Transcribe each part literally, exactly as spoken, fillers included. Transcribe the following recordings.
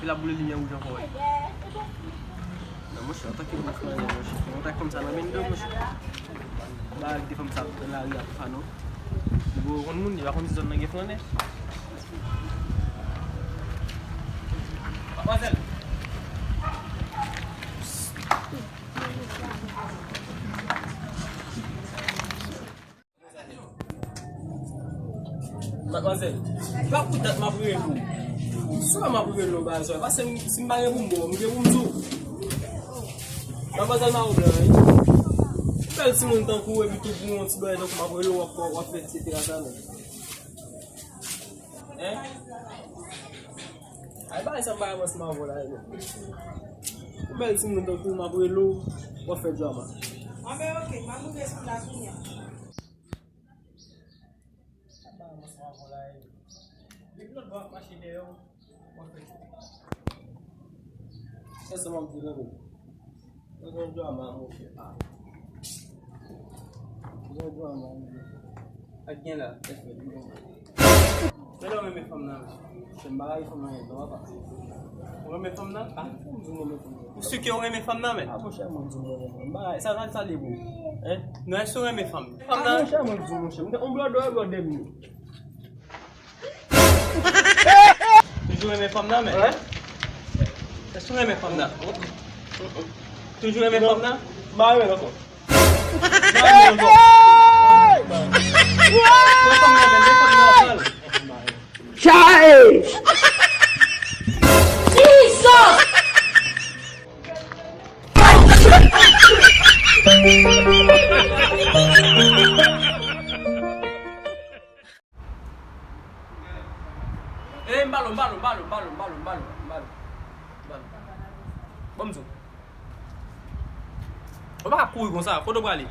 L ap boule limyè wouj ankò, wi. Non, monchè, antanke gwo flannè, monchè. Yon tak kòmsa nan men de, monchè. Ba ak de fanm sa nan lari a pou fè nou. Gwo konn moun, li pa konn si zòn nan gen flannè. Madmwazèl. Madmwazèl, pa pou dat m ap rele w. Si w wè m ap rele w, ba zòrèy, paske m, si m pa gen pou m ba w, m gen pou m di w. Madmwazèl mawon blan, wi. Bèl timoun tankou w, epi tou pou yon ti bagay tankou m ap rele w, w ap, w ap fè etsetera sa menm. Hein? Ay, bagay sa m pa renmen ansanm avè w la, wi. Yon bèl timoun tankou w, m ap rele w, w ap fè drama. Anben, oke, m ap moute sou la kounye a. Sa m pa renmen ansanm avè w la, wi. Depi lòt bò ap mache dèyè w, w ap fè. Se sa m ap di w, tande. Ou gen drama, monchè. Ah. Ou gen drama, monchè. Sa k gen la? Respè, di non. Men lè w renmen fanm nan, men. Se m pa rayi fanm nan, non, papa. Ou renmen fanm nan? Ah, fò m di w renmen fanm nan. Ou si ke w renmen fanm nan, men? Ah, monchè, mwen di w renmen fanm nan. M pa rayi, sa, sa, sa li pou. Hein? Non, èske w renmen fanm? Fanm nan? Ah, monchè, mwen di w, monchè. M te, on blòdè, blòdè m ye. Toujou renmen fanm nan, men. Hein? Èske w renmen fanm nan? Toujou renmen fanm nan? M pa renmen l ankò. M pa renmen l ankò. Renmen fanm nan, men renmen fanm nan ankò. Chai! Jesus! Eh, m ba l, m ba l, m ba l, m ba l, m ba l, m ba l, m ba l, m ba l. Ban m di w. Ou pa ka kouri konsa, kote w prale?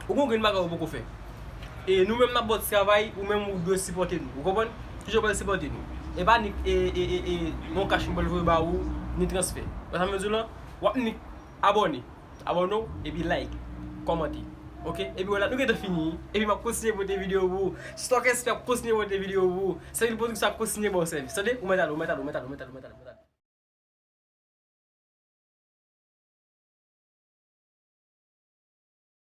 Ou gon grenn bagay ou poko fè. E nou menm n ap ba w ti travay, ou menm ou dwe sipòte nou. Ou konprann? Kijan w pral sipòte nou? E pa ni, e, e, e, e, yon kach nou pral voye ba ou, ni transfè. Wè sa m vle di w lan? W ap ni abòne. Abòne w, epi like, kòmante. Oke? Epi wè la, nou gentan fini. Epi m ap kontinye pote videyo pou ou. Stalkers ap kontinye pote videyo pou ou. Sèvis pwodiksyon ap kontinye ba w sèvis. Tande? Ou mèt ale, ou mèt ale, ou mèt ale, ou mèt ale, ou mèt ale, ou mèt ale.